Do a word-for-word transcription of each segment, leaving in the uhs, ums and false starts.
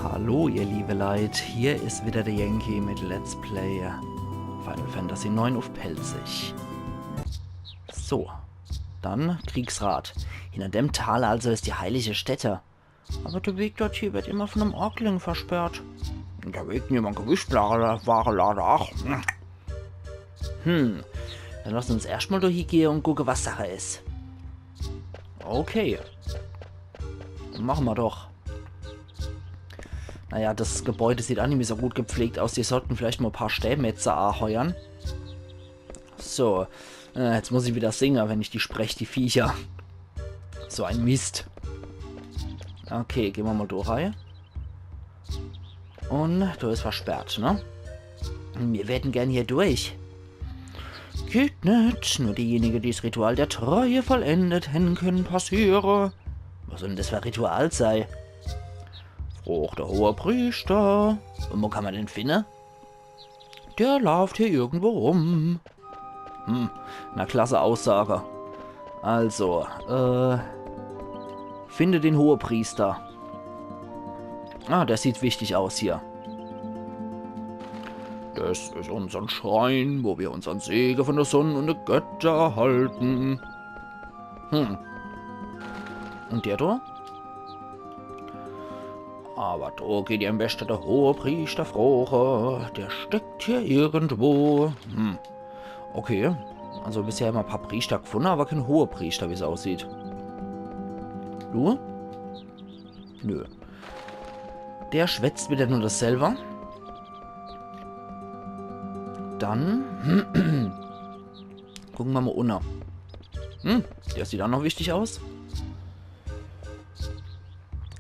Hallo ihr liebe Leit, hier is wieder der Yankee mit Let's Play Final Fantasy neun uff Pälzisch. So, dann Kriegsrat. Hinter dem Tal also is die heilige Stätte. Aber der Weg dorthie wird immer von em Orkling versperrt. Der Weg niemand gewischt, Ware, Ware, Lade, ach. Hm, dann lass uns erscht mal dorhie gehe und gucke, was Sache is. Okay. Mache mer doch. Naja, das Gebäude sieht ach nimmi so gut gepflegt aus. Die sollten vielleicht mal e paar Steinmetze aheuern. So, äh, jetzt muss ich wieder singe, wenn ich die sprech, die Viecher. So ein Mist. Okay, geh mer mal do rei. Und do is versperrt, ne? Wir hätten gern hier durch. Geht net, nur diejenige, die das Ritual der Treue vollendet hen, können passiere. Was soll denn das für e Ritual sei? Froch de Hohepriester. Und wo kann mer den finne? Der lauft hier irgendwo rum. Hm, na klasse Aussage. Also, äh, finde den Hohepriester. Ah, der sieht wichtig aus hier. Das is unsern Schrein, wo wir unsern Sege von der Sonne und de Götter erhalten. Hm. Und der do? Aber do geht ihr am beschte de Hohepriester froche. Der steckt hier irgendwo. Hm. Okay. Also bisher immer e paar Priester gefunne, aber kein Hohepriester, wie's aussieht. Du? Nö. Der schwätzt wieder nur dasselbe. Dann gucke mer mal unne. Hm, der sieht ach noch wichtig aus.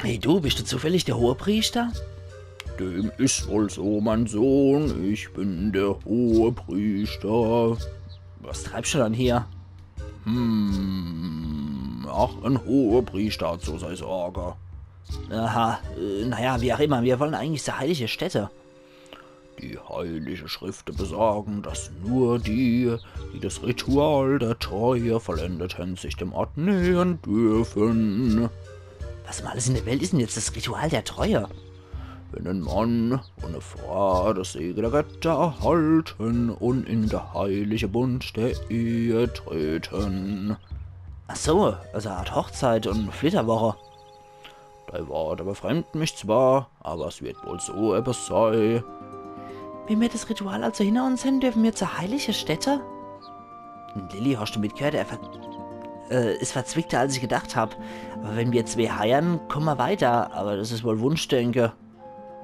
Hey du, bist du zufällig der Hohepriester? Dem is wohl so, mein Sohn. Ich bin der Hohepriester. Was treibst du dann hier? Hm, ach, en Hohepriester hat so sei Sorge. Aha, äh, naja, wie auch immer, wir wollen eigentlich zur heilige Stätte. Die heilige Schrifte besagen, dass nur die, die das Ritual der Treue vollendet hen, sich dem Ort nähern dürfen. Was um alles in der Welt is denn jetzt das Ritual der Treue? Wenn en Mann und e Frau das Sege der Götter erhalten und in der heilige Bund der Ehe treten. Ach so, also e Art Hochzeit und Flitterwoche. Dei Worte befremden mich zwar, aber es wird wohl so etwas sei. Wenn wir das Ritual also hinter uns hen, dürfen wir zur heilige Stätte? Lilly, hast du mitgehört? Er ver äh, is verzwickter, als ich gedacht hab. Aber wenn wir zwee heiern, komme mer weiter. Aber das is wohl Wunschdenke.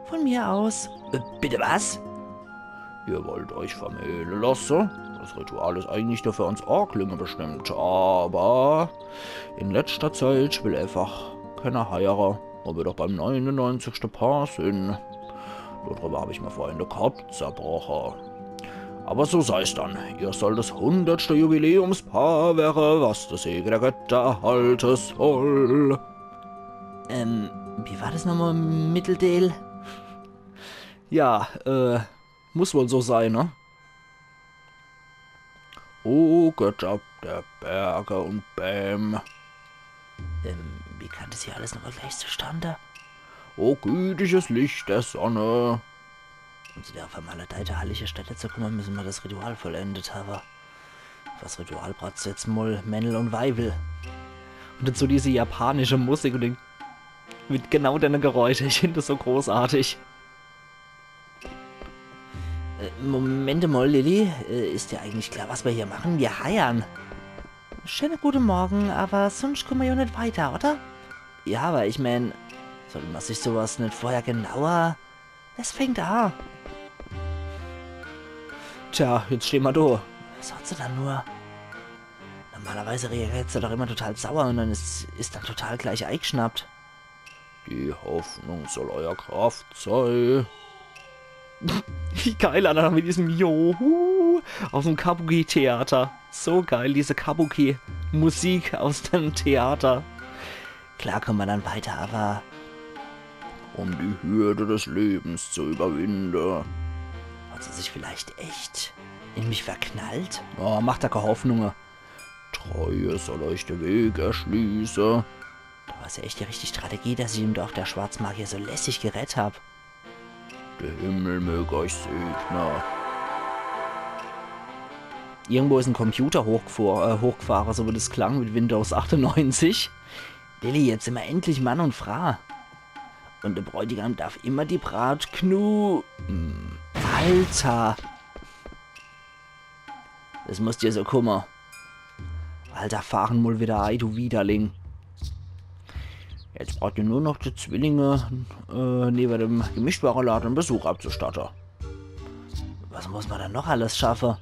Von mir aus. Äh, bitte was? Ihr wollt euch vermähle lasse? Das Ritual is eigentlich nur für uns Orklinge bestimmt, aber in letzter Zeit will einfach keiner heiere, wo wir doch beim neunundneunzigste Paar sin. Dodrüber hab ich mir vorhin de Kopp zerbroche. Aber so sei's dann. Ihr sollt das hundertste Jubiläumspaar wäre, was das Sege der Götter erhalte soll. Ähm, wie war das nochmal, Mitteldeel? Ja, äh, muss wohl so sei, ne? O Götter der Berge und Bäm. Ähm, wie kam das hier alles nochmal gleich zustande? O gütiges Licht der Sonne. Um zu der vermaledeite heilige Stätte zu komme, müssen wir das Ritual vollendet habe. Fürs Ritual braucht's jetzt mal Männel und Weiwel. Und dazu diese japanische Musik und den, mit genau denne Geräusche. Ich find das so großartig. Äh, Moment mal, Lilly. Äh, is dir eigentlich klar, was wir hier machen? Wir heiern. Schöne gute Morgen, aber sonst komme mer ja net weiter, oder? Ja, aber ich mein, sollte man sich sowas net vorher genauer... Es fängt a. Tja, jetzt steh mer do. Was hat se dann nur? Normalerweise reagiert se doch immer total sauer und dann is, is dann total gleich eigschnappt. Die Hoffnung soll euer Kraft sei. Wie geil, Alter, mit diesem Juhu aus dem Kabuki-Theater. So geil, diese Kabuki-Musik aus dem Theater. Klar komme mer dann weiter, aber um die Hürde des Lebens zu überwinden. Hat se sich vielleicht echt in mich verknallt? Oh, mach der kä Hoffnunge. Treue soll euch de Weg erschließe. Do war's ja echt die richtige Strategie, dass ich im Dorf der Schwarzmagier so lässig gerett hab. De Himmel mög euch segne. Irgendwo is en Computer hochgefuhr, äh, hochgefahre, so wie das klang mit Windows achtundneunzig. Lilly, jetzt sin mer endlich Mann und Fraa. Und de Bräutigam darf immer die Braut knu-, hm. Alter! Das muss dir so kumme. Alter, fahren mol wieder ei, du Widerling. Jetzt braucht ihr nur noch die Zwillinge, äh, neben dem Gemischtwarelade Besuch abzustatten. Was muss man dann noch alles schaffen?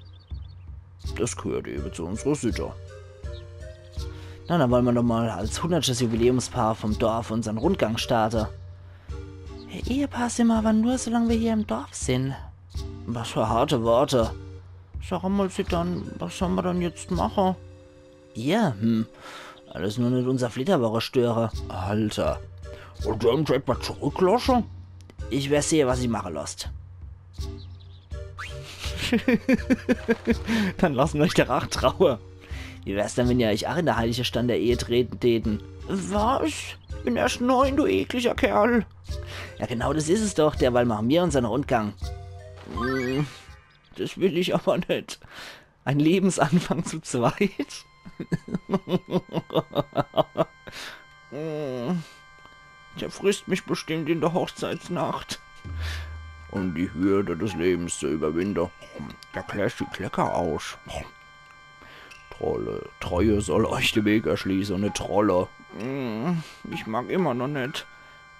Das gehört eben zu unserer Sitte. Na, dann wollen wir doch mal als hundertstes Jubiläumspaar vom Dorf unseren Rundgang starten. Ehepaar sind wir aber nur, solange wir hier im Dorf sind. Was für harte Worte. Sag mal, Zidane, was soll man dann jetzt machen? Ja, hm. Alles nur nicht unser Flitterwoche störe. Alter. Und du uns etwa zurücklassen? Ich wer sehe, was sich machen lässt. Dann lassen wir euch der Rach traue. Wie wär's denn, wenn ihr euch auch in der heilige Stand der Ehe treten täten? Was? Ich bin erst neun, du ekliger Kerl. Ja, genau das is es doch. Derweil machen wir unseren Rundgang. Hm, das will ich aber nicht. Ein Lebensanfang zu zweit? Der frisst mich bestimmt in der Hochzeitsnacht. Um die Hürde des Lebens zu überwinden. Der Clash sieht lecker aus. Trolle, Treue soll euch den Weg erschließen, ne Trolle. Ich mag immer noch nicht.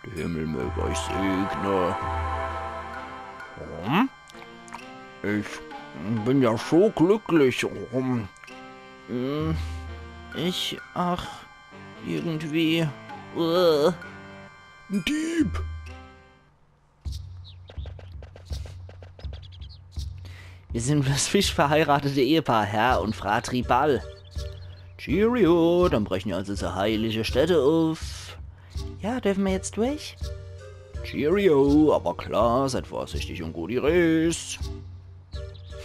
Der Himmel möge euch segnen. Hm? Ich bin ja so glücklich. Hm. Ich, ach, irgendwie. Äh. Ein Dieb! Wir sind das frisch verheiratete Ehepaar, Herr und Frau Tribal. Cheerio, dann brechen wir also zur heiligen Stätte auf. Ja, dürfen wir jetzt durch? Cheerio, aber klar, seid vorsichtig und gute Reise.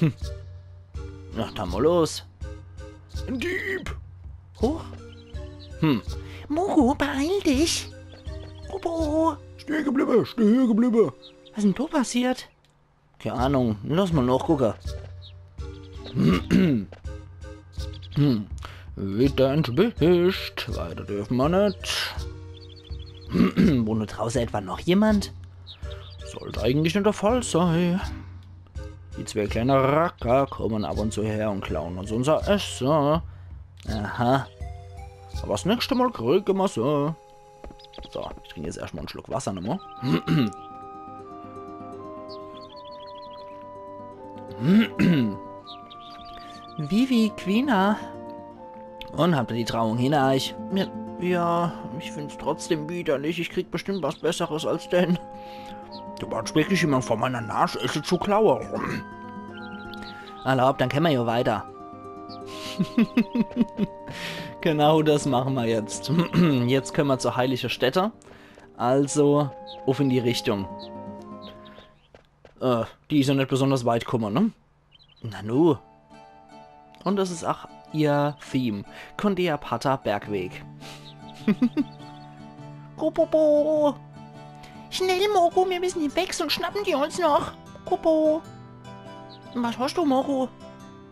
Hm. Na, dann mal los. Ein Dieb! Huch. Hm. Mogu, beeil dich. Kupo. Stehen geblieben, stehen geblieben. Was is denn da passiert? Keine Ahnung, lass mal nachgucken. Hm. Wieder entwischt. Weiter dürfen wir nicht. Wohnt draußen etwa noch jemand? Sollte eigentlich nicht der Fall sein. Die zwei kleinen Racker kommen ab und zu her und klauen uns unser Essen. Aha. Aber das nächste Mal kriegen wir sie. So, ich trinke jetzt erstmal einen Schluck Wasser nochmal. Vivi, Quina. Und habt ihr die Trauung hinter euch? Ja, ja, ich find's trotzdem widerlich. Ich krieg bestimmt was Besseres als den. Du warst wirklich jemand vor meiner Nase, es zu klauen. Erlaubt, dann können wir ja weiter. Genau das machen wir jetzt. Jetzt können wir zur heiligen Stätte. Also, auf in die Richtung. Äh, die is ja nicht besonders weit gekommen, ne? Nanu. Und das is auch ihr Theme. Kondea Pata Bergweg. Kupopo! Schnell, Mogu, wir müssen hier weg, sonst schnappen die uns noch. Kupo! Was hast du, Mogu?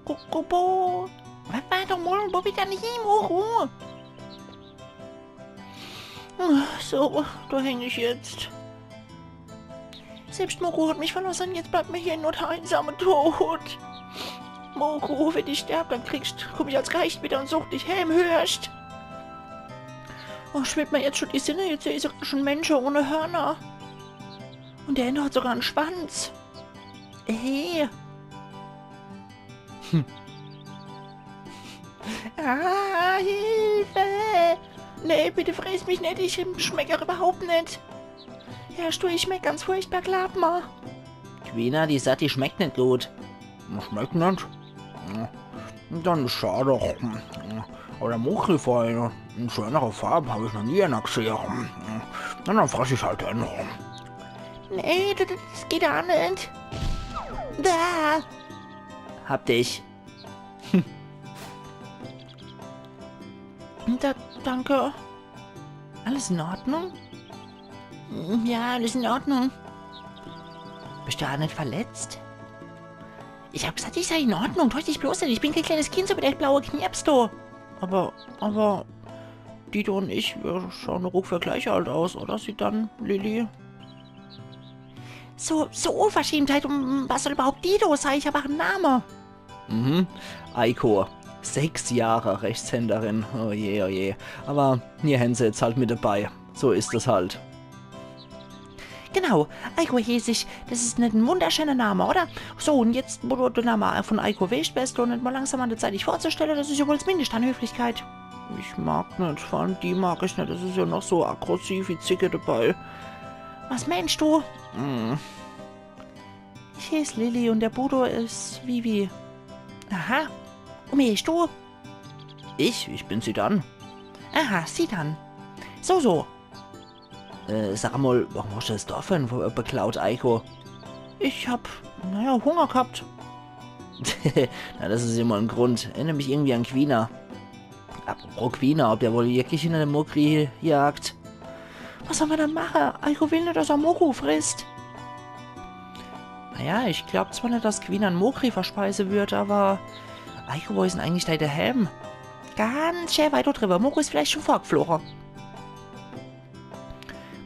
Ku-, Kupo! Was war doch mal? Wo bist du denn hin, Mogu? So, da häng ich jetzt. Selbst Mogu hat mich verlassen, jetzt bleibt mir hier nur der einsame Tod. Mogu, wenn ich sterb, dann kriegst, komm ich als Geist wieder und such dich heim, hörst? Oh, schwindt mir jetzt schon die Sinne, jetzt seh ich sogar schon Menschen ohne Hörner. Und der eine hat sogar einen Schwanz. Hey. Hm. Ah, Hilfe! Nee, bitte friss mich nicht, ich schmeck auch überhaupt nicht. Ja, Stu, ich schmeck ganz furchtbar, glaub mal. Quina, die Satti schmeckt nicht gut. Schmeckt nicht? Dann is schade. Aber der Mochi vorher, eine schönere Farbe hab ich noch nie einer gesehen. Na, dann fress ich halt den. Nee, das, das geht auch nicht. Da! Hab dich. Da, danke. Alles in Ordnung? Ja, alles in Ordnung. Bist du aa net verletzt? Ich hab gesagt, ich sei in Ordnung. Täusch dich bloß net. Ich bin kee kleines Kind, so mit de blaue Knirps do. Aber, aber, Dido und ich, wir schauen doch ungefähr gleich alt aus, oder, Zidane, Lilly? So, so Unverschämtheit. Und was soll überhaupt Dido sei? Ich hab aa en Name. Mhm. Eiko. Sechs Jahre Rechtshänderin. Oh je, oh je. Aber hier hänn se jetzt halt mit dabei. So is es halt. Genau, Eiko heeß ich. Das is net en wunderschöner Name, oder? So, und jetzt, wo du de Name von Eiko weescht, wär's doch net mal langsam an de Zeit, dich vorzustellen? Das is ja wohl das Mindeste an Höflichkeit. Ich mag net, vor allem die mag ich net. Das is ja noch so aggressiv wie Zicke dabei. Was meenst du? Hm. Ich heeß Lilly und der Budo is Vivi. Aha. Und wie heeßt du? Ich? Ich bin Zidane. Aha, Zidane. So, so. Äh, sag mal, warum hast du das Dorf vorhin be-, beklaut, Eiko? Ich hab, naja, Hunger gehabt. Na, das is immer en Grund. Erinnert mich irgendwie an Quina. Apropos Quina, ob der wohl wirklich hinter dem Mokri jagt? Was soll man dann mache? Eiko will net, dass er Mokri frisst. Naja, ich glaub zwar net, dass Quina en Mokri verspeise würd, aber Eiko, wo is dann eigentlich dei Dehääm? Ganz schää weit do driwwe. Mokri is vielleicht schon vorgefloge.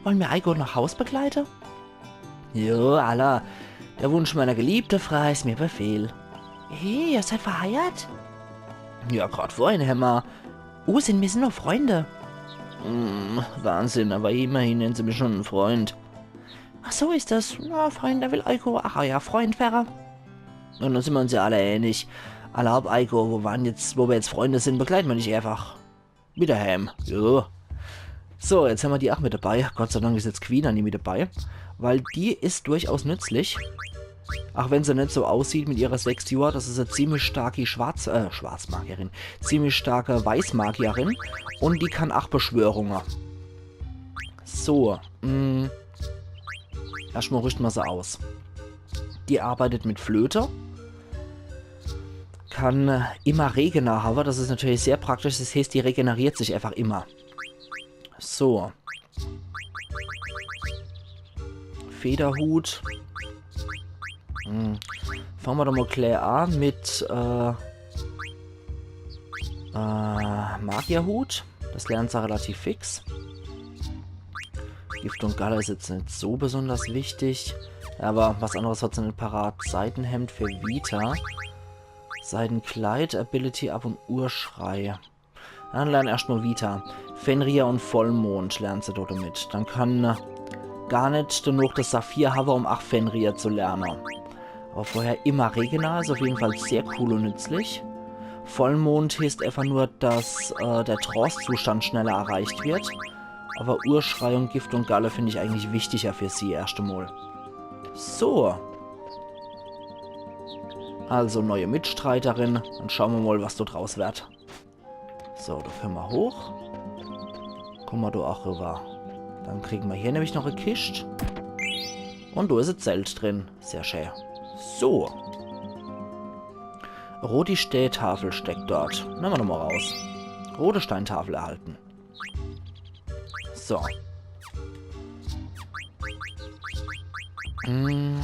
Wollen wir Eiko nach Haus begleite? Jo, alla. Der Wunsch meiner geliebten Frau is mir Befehl. Hey, ihr seid verheiert? Ja, grad vorhin hämmer. Uh, sind, mir sind nur Freunde. Hm, Wahnsinn, aber immerhin nennen sie mich schon en Freund. Ach so is das. Na, fein, da will Eiko aa eier Freund werre. Und dann sind wir uns ja alle einig. Alla hopp, Eiko, wo wir jetzt, wo wir jetzt Freunde sind, begleiten wir dich einfach wieder heim. Jo. So, jetzt hämmer die aa mit dabei. Gott sei Dank is jetzt Quina nimmi dabei. Weil die is durchaus nützlich. Ach wenn se net so aussieht mit ihre sechs Johr, das is e ziemlich starke Schwarz-, äh, Schwarzmagierin. Ziemlich starke Weißmagierin. Und die kann aa Beschwörunge. So, mm. Erschtmal rüschte mer se aus. Die arbeitet mit Flöte. Kann, äh, immer Regena hawwe. Das is natürlich sehr praktisch. Das heeßt, die regeneriert sich einfach immer. So. Federhut. Hm. Fange mer doch mal gleich aa mit, äh, äh, Magierhut. Das lernt se relativ fix. Gift und Galle is jetzt net so besonders wichtig. Aber was anderes hat se net parat. Seidenhemd für Vita. Seidenkleid, Ability Up und Urschrei. Dann lern erscht mal Vita. Fenrir und Vollmond lernt se dort mit. Dann kann, äh, Garnet dann noch das Saphir hawwe, um ach Fenrir zu lerne. Aber vorher immer Regena is auf jeden Fall sehr cool und nützlich. Vollmond heeßt einfach nur, dass, äh, der Trance-Zustand schneller erreicht wird. Aber Urschrei und Gift und Galle find ich eigentlich wichtiger für sie erscht einmal. So. Also neue Mitstreiterin. Dann schaue mer mal, was dort draus wird. So, do könne mer hoch. Komme mer do ach rüber. Dann kriege mer hier nämlich noch e Kischt. Und do is e Zelt drin. Sehr schön. So. Roti Steintafel steckt dort. Nemme mer nochmal raus. Rote Steintafel erhalten. So. Mm.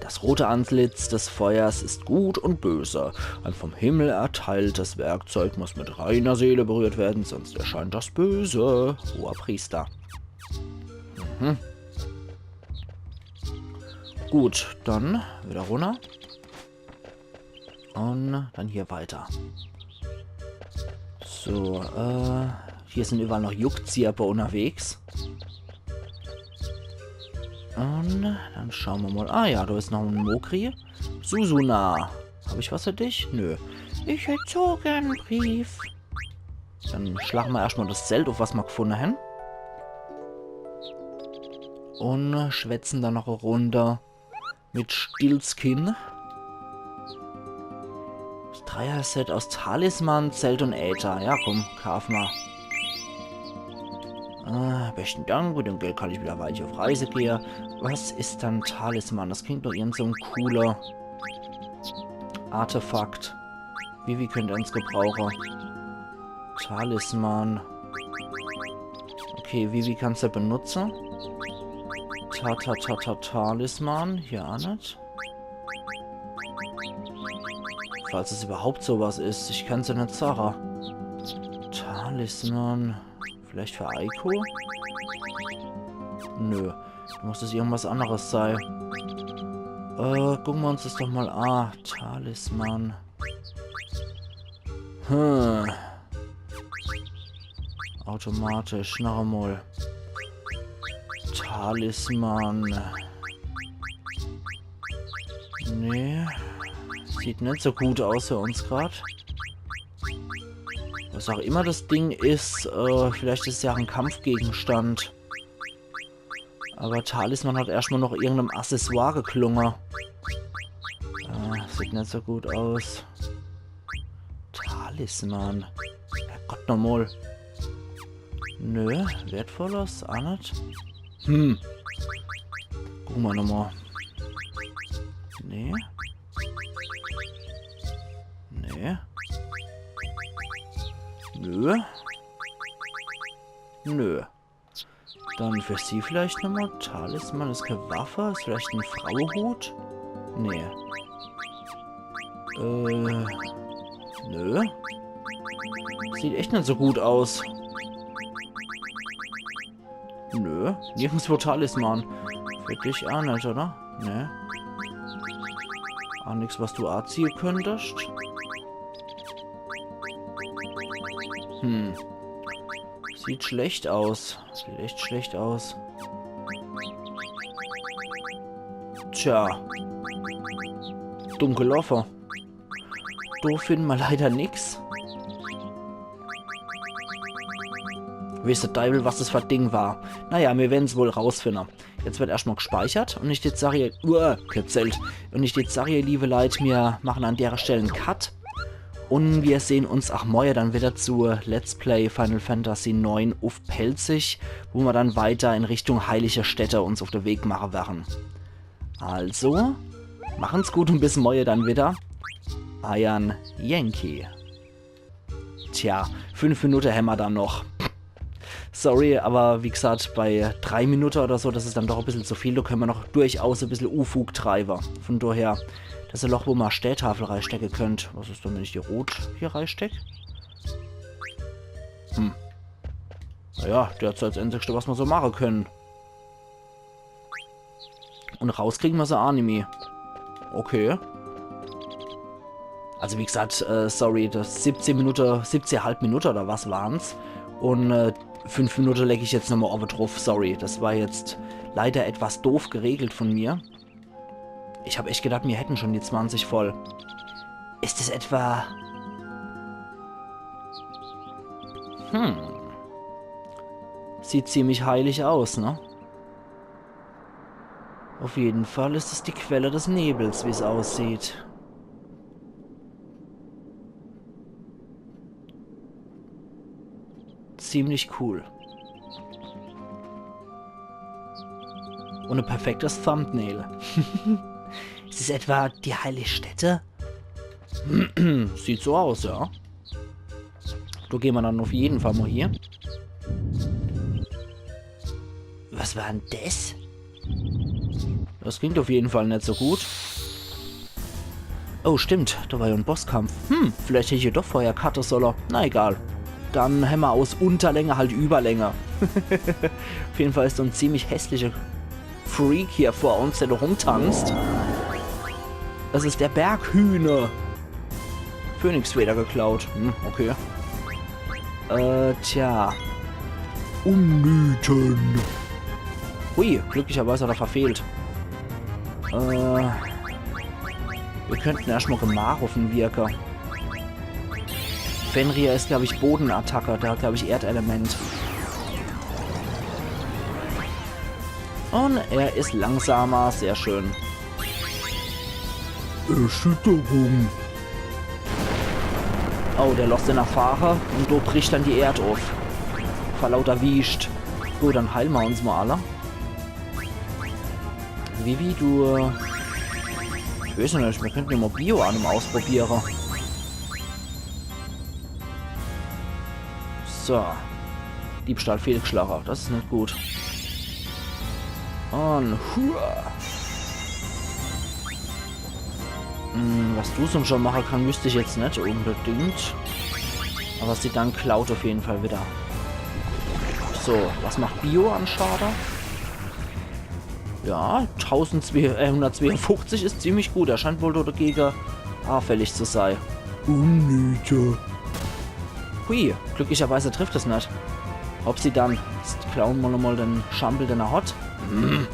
Das rote Antlitz des Feuers ist gut und böse. Ein vom Himmel erteiltes Werkzeug muss mit reiner Seele berührt werden, sonst erscheint das Böse. Hoher Priester. Mhm. Gut, dann wieder runter. Und dann hier weiter. So, äh, hier sind überall noch Juckzirpe unterwegs. Und dann schaue mer mal. Ah ja, do is noch e Mokri. Susuna, hab ich was für dich? Nö. Ich hätt so gern en Brief. Dann schlage mer erscht mal das Zelt auf, was mer gefunde hen. Und schwätze dann noch e Runde mit Stilzkin. Das Dreier-Set aus Talisman, Zelt und Äther. Ja, komm, kaaf mer. Ah, besten Dank, mit dem Geld kann ich wieder weiter auf Reise gehe. Was is dann Talisman? Das klingt doch irgend so e cooler Artefakt. Vivi könnt eins gebrauche. Talisman. Okay, Vivi kann's jo benutze. Ta, ta, ta, ta, Talisman. Hier aa net. Falls es überhaupt sowas is, ich kann's jo net sage. Talisman. Vielleicht für Eiko? Nö. Muss es irgendwas anderes sei. Äh, gucke mer uns das doch mal an. Talisman. Hm. Automatisch, noch emol. Talisman. Nee. Sieht net so gut aus für uns grad. Was auch immer das Ding is, äh, vielleicht is es ja en Kampfgegenstand. Aber Talisman hat erscht mal noch irgendeinem Accessoire geklunge. Äh, sieht net so gut aus. Talisman. Herrgott nochmal. Nö, wertvolles, aa net. Hm. Gucke mer nochmal. Nee. Nee. Nö. Nö. Dann für sie vielleicht nochmal. Talisman is kee Waffe. Is vielleicht en Frauehut? Nee. Äh. Nö. Sieht echt net so gut aus. Nö. Nirgendswo Talisman. Für dich aa net, oder? Nee. Aa nix, was du aaziehe könntest. Hm. Sieht schlecht aus. Sieht echt schlecht aus. Tja. Dumm geloffe. Do finne mer leider nix. Weeß de Deiwel, was das für e Ding war. Naja, mir werden's wohl rausfinne. Jetzt wird erscht mal gespeichert un ich jetzt sag, uah, kee Zelt. Un ich jetzt sag, ihr liebe Leit, mir mache an dere Stell en Cut. Un mir sehn uns aa morje dann wieder zu Let's Play Final Fantasy neun uff Pälzisch, wo mer dann weiter in Richtung Heilige Stätte uns uff de Weg mache werre. Also, machen's gut un bis morje dann wieder. Eiern Yankee. Tja, fünf Minute hämmer dann noch. Sorry, aber wie gesagt, bei drei Minute oder so, das is dann doch e bissel zu viel. Do könne mer noch durchaus e bissel Ufug treibe. Von daher, das is e Loch, wo mer e Steetafel reistecke könnt. Was is dann, wenn ich die rot hier reisteck? Hm. Naja, derzeit das Einzigste, was mer so mache könne. Un rauskriege mer se aa nimmi. Okay. Also wie gesagt, äh, sorry, das siebzehn Minute, siebzehn Komma fünf Minute oder was waren's. Un, äh, fünf Minute leg ich jetzt nochmal owwe druff. Sorry, das war jetzt leider etwas doof geregelt von mir. Ich hab echt gedacht, mir hätten schon die zwanzig voll. Is es etwa... Hm. Sieht ziemlich heilig aus, ne? Auf jeden Fall ist es die Quelle des Nebels, wie's aussieht. Ziemlich cool. Und ein perfektes Thumbnail. Ist es etwa die heilige Stätte? Sieht so aus, ja. Do gehn mer dann auf jeden Fall mal hier. Was war denn das? Das klingt auf jeden Fall net so gut. Oh, stimmt. Da war ja ein Bosskampf. Hm, vielleicht hätt ich ja doch vorher cutte solle. Na egal. Dann hämmer aus Unterlänge halt Überlänge. Auf jeden Fall ist so ein ziemlich hässlicher Freak hier vor uns, der da rumtanzt. Das ist der Berghühner. Phönixfeder geklaut. Hm, okay. Äh, tja. Unnöten. Hui, glücklicherweise hat er verfehlt. Äh, wir könnten erscht mal Gemach auf ihn wirke. Fenrir ist, glaub ich, Bodenattacke. Der hat, glaub ich, Erdelement. Und er ist langsamer. Sehr schön. Erschütterung. Oh, der losst den erfahre und do bricht dann die Erd auf. Vor lauter Wiescht. Gut, dann heile mer uns mal alle. Vivi, du, äh, ich weiß noch nicht, wir könnten ja mal Bio an ihm ausprobiere. So. Diebstahl fehlgeschlache. Das is net gut. Un hua. Hm, was Dusum schon mache kann, wüsst ich jetzt net unbedingt. Aber Zidane klaut auf jeden Fall wieder. So, was macht Bio an Schade? Ja, tausendzweihundertzweiundfünfzig is ziemlich gut. Er scheint wohl dagege anfällig zu sei. Unnötig. Hui, glücklicherweise trifft es net. Ob Zidane. Jetzt klauen mer nochmal den Schampel, den er hat. Hm.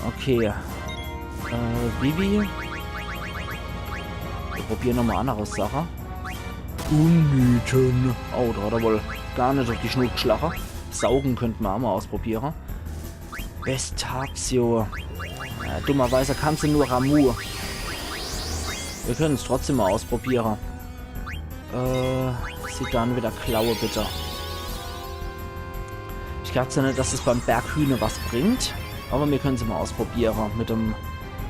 Okay. Äh, Vivi. Wir probieren nochmal andere Sache. Unnötig. Oh, da hat er wohl gar net auf die Schnut geschlache. Saugen könnte mer auch mal ausprobieren. Bestatio. Äh, dummerweise kann se nur Ramu. Wir können's trotzdem mal ausprobieren. Äh, Zidane wieder klaue, bitte. Ich glaub zwar net, dass es beim Berghühner was bringt, aber wir können's mal ausprobieren mit dem...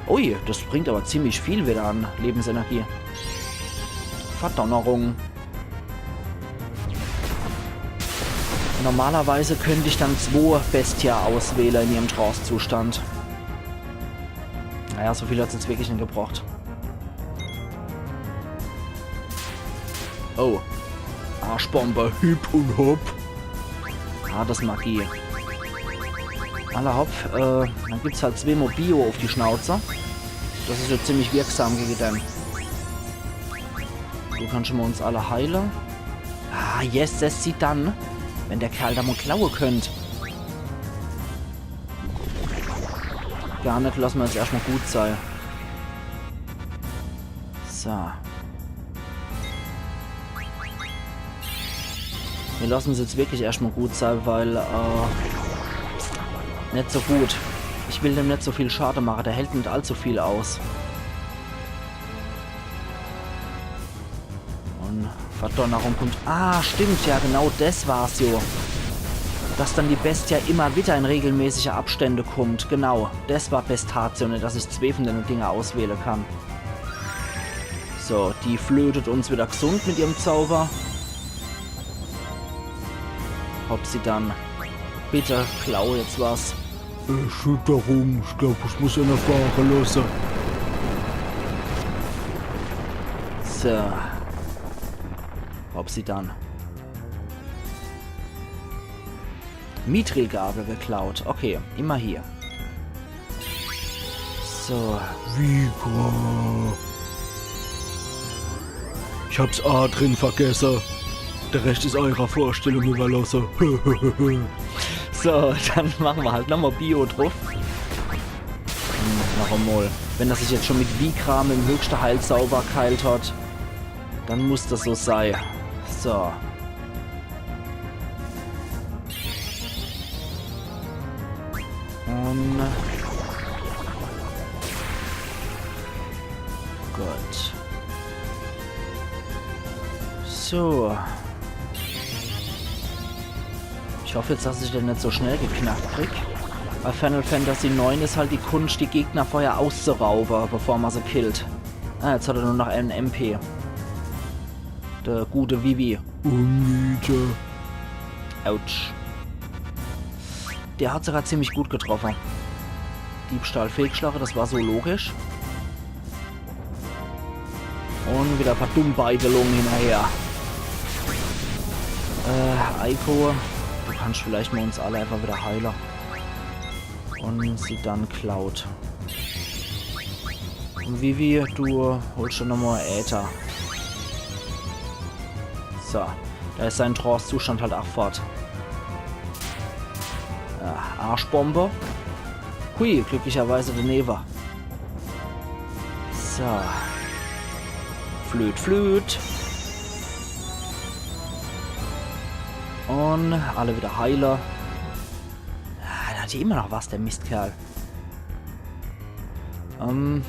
Ui, das bringt aber ziemlich viel wieder an Lebensenergie. Verdonnerung. Normalerweise könnte ich dann zwo Bestia auswählen in ihrem Trance-Zustand. Naja, so viel hat's jetzt wirklich net gebracht. Oh. Arschbombe, hip und hopp. Ah, das Magie. Alla hopp, äh, dann gibt's halt zwee Mol Bio auf die Schnauze. Das is jetzt ziemlich wirksam gegen den. Du kannst schon mal uns alle heile. Ah, yes, yes, Zidane. Wenn der Kerl da mal klaue könnt. Gar net, lass mer jetzt erstmal gut sei. So. Wir lassen's jetzt wirklich erstmal gut sei, weil, äh, net so gut. Ich will dem net so viel Schade mache, der hält net allzu viel aus. Und Verdonnerung kommt. Ah, stimmt, ja, genau das war's jo. Dass dann die Bestia immer wieder in regelmäßige Abstände kommt. Genau, das war Bestatio, net dass ich zwee von den Dinger auswählen kann. So, die flötet uns wieder gesund mit ihrem Zauber. Hopp, Zidane. Bitte, klau jetzt was. Erschütterung, ich glaub, ich muss eine fahre lassen. So. Hopp, Zidane. Mithrilgabel geklaut. Okay, immer hier. So. Vigra. Ich hab's A drin vergesse. Der Rest is eurer Vorstellung überlasse. So, dann machen wir halt nochmal Bio drauf. Hm, noch einmal. Wenn das sich jetzt schon mit Vigra, mit dem höchsten Heilzauber geheilt hat, dann muss das so sein. So. Und gut. So. Ich hoffe jetzt, dass ich den net so schnell geknackt krieg. Bei Final Fantasy neun is halt die Kunst, die Gegner vorher auszurauben, bevor man sie killt. Ah, jetzt hat er nur noch einen M P. Der gute Vivi. Unnötig. Autsch. Der hat sogar ziemlich gut getroffen. Diebstahl fehlgeschlagen, das war so logisch. Und wieder Verdummbeitelung hinterher. Äh, Eiko, du kannst vielleicht mal uns alle einfach wieder heilen. Und Zidane klaut. Und Vivi, du holst schon nochmal Äther. So, da is sein Trance-Zustand halt auch fort. Ah, Arschbombe. Hui, glücklicherweise daneben. So. Flöt, flöt. Und alle wieder heile. Ah, der hat hier immer noch was, der Mistkerl. Ähm,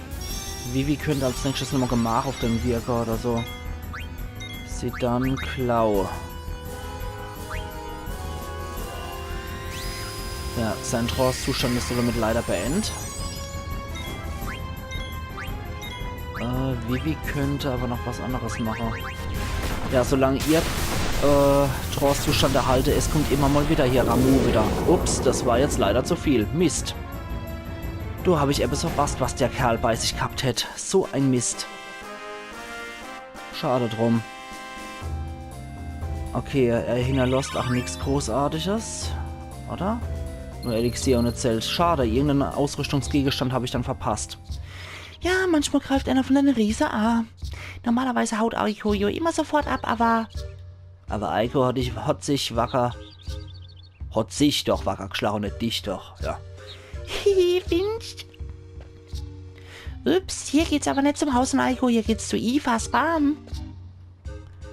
Vivi könnt als nächstes nochmal Gemach auf den wirke oder so. Zidane, klau. Ja, sein Trance-Zustand is damit leider beendet. Äh, Vivi könnt aber noch was anderes mache. Ja, solange ihr Äh, Trance-Zustand erhalte, es kommt immer mal wieder hier Ramuh wieder. Ups, das war jetzt leider zu viel. Mist. Do hab ich ebbes verpasst, was der Kerl bei sich gehabt hätt. So ein Mist. Schade drum. Okay, er hinterlosst auch nix Großartiges. Oder? Nur Elixier und e Zelt. Schade, irgendeinen Ausrüstungsgegenstand hab ich dann verpasst. Ja, manchmal greift einer von den Riese a. Normalerweise haut Eiko jo immer sofort ab, aber... Aber Eiko hat, ich, hat sich wacker... Hat sich doch wacker geschlagen, nicht dich doch. Ja. Hihi, Winst. Ups, hier geht's aber nicht zum Haus von Eiko, hier geht's zu Evas Baum.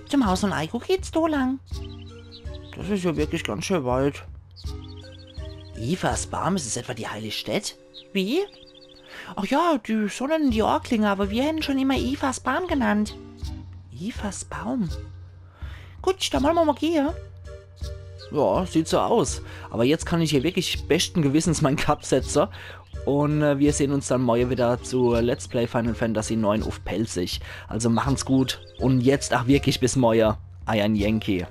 Zum Haus von Eiko geht's do lang. Das ist ja wirklich ganz schön weit. Evas Baum, ist es etwa die heilige Stätte? Wie? Ach ja, die Sonne in die Ohrklinge, aber wir hätten schon immer Evas Baum genannt. Evas Baum. Gut, dann wollen wir mal gehen. Ja, sieht so aus. Aber jetzt kann ich hier wirklich besten Gewissens mein Cut setzen. Und äh, wir sehen uns dann morgen wieder zu Let's Play Final Fantasy neun auf Pälzisch. Also machen's gut. Und jetzt auch wirklich bis morgen. Euer Yankee.